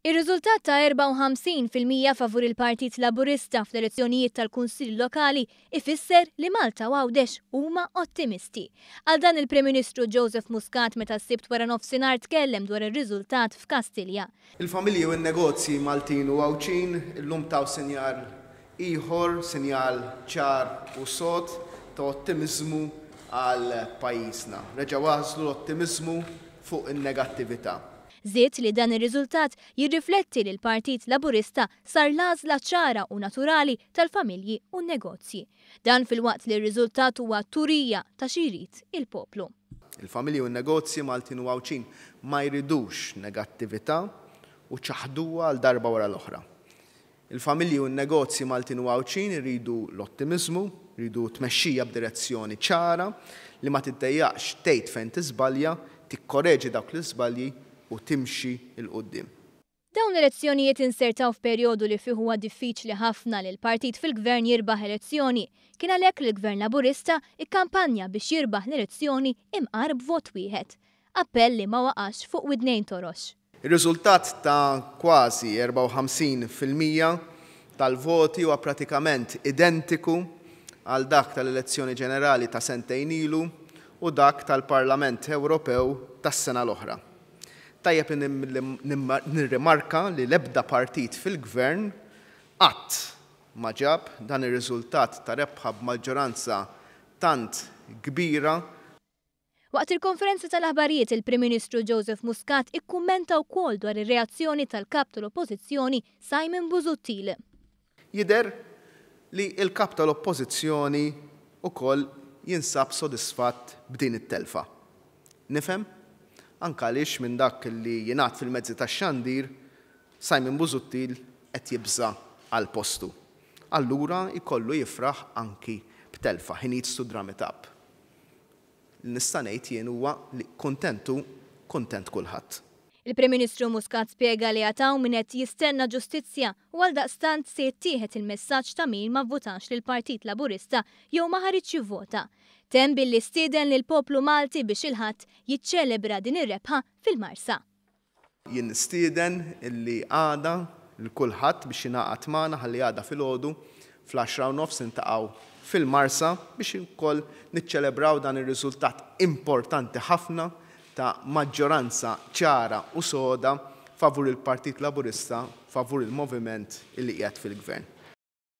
Ir-riżultat ta' 54% favur il-Partit Laburista fl-elezzjonijiet tal-Kunsilli Lokali ifisser li Malta u Għawdex huma ottimisti. Qal dan il-Prim Ministru Joseph Muscat meta s-Sibt waranofsinhar tkellem dwar ir-riżultat f'Kastilja. Il-familji u n-negozji Maltin u Għawdxin illum taw sinjal ieħor, sinjal ċar u sod ta' ottimiżmu għal pajjiżna. Reġgħu għażlu l-ottimiżmu fuq in-negattività. Żied li dan ir-riżultat jirrifletti li l-Partit Laburista sar l-għażla ċara u naturali tal-familji u n-negozji. Dan filwaqt li r-riżultat huwa turija ta' xi jrid il-poplu. Il-familji u n-negozji Maltin u Għawdxin ma jridux negattività u ċaħduha għal darba wara l-oħra. Il-familji u n-negozji Maltin u Għawdxin iridu l-ottimiżmu, iridu tmexxija b'direzzjoni ċara li ma tiddejjaqx tgħid fejn tiżbalja, tikkoreġi dawk l-iżbalji u timxi 'l quddiem. Dawn l-elezzjonijiet insertaw f'perjodu li fih huwa diffiċli ħafna li l-partit fil-Gvern jirbaħ elezzjoni. Kien għalhekk li l-Gvern Laburista kkampanja biex jirbaħ l-elezzjoni imqar b'vot wieħed. Appell li ma waqax fuq widnejn torox. Ir-riżultat ta' kważi 54% tal-voti huwa pratikament identiku għal dak tal-elezzjoni ġenerali ta' sentejn ilu u dak tal-Parlament Ewropew tas-sena l-oħra. Tajjeb li nirrimarka li l-ebda partit fil-Gvern qatt ma ġab dan ir-riżultat ta' rebħa b'maġġoranza tant kbira. Waqt il-konferenza tal-aħbarijiet il-Prim Ministru Joseph Muscat ikkummenta wkoll dwar ir-reazzjoni tal-Kap tal-Oppożizzjoni Simon Busuttil. Jidher li l-Kap tal-Oppożizzjoni wkoll jinsab sodisfatt b'din it-telfa. Nifhem, anke għaliex minn dak li jingħad fil-mezzi tax-xandir, Simon Busuttil qed jibża' għal postu. Allura jkollu jifraħ anki b'telfa, he needs to drum it up. Li nista' ngħid jien huwa li kuntent hu, kuntent kulħadd. Il-Prim Ministru Muscat spjega li għad hawn min qed jistenna ġustizzja u għaldaqstant se jittieħed il-messaġġ ta' min ma vvutax lill-Partit Laburista jew ma ħariġx jivvota. Temm billi stieden lill-poplu Malti biex il-Ħadd jiċċelebra din ir-rebħa fil-Marsa. Jien nistieden illi għada lil kulħadd biex jingħaqad magħna ħalli għada filgħodu fl-għaxra u nofs niltaqgħu fil-Marsa biex ukoll niċċelebraw dan ir-riżultat importanti ħafna ta' maġġoranza ċara u soda favur il-Partit Laburista, favur il-moviment illi qiegħed fil-Gvern.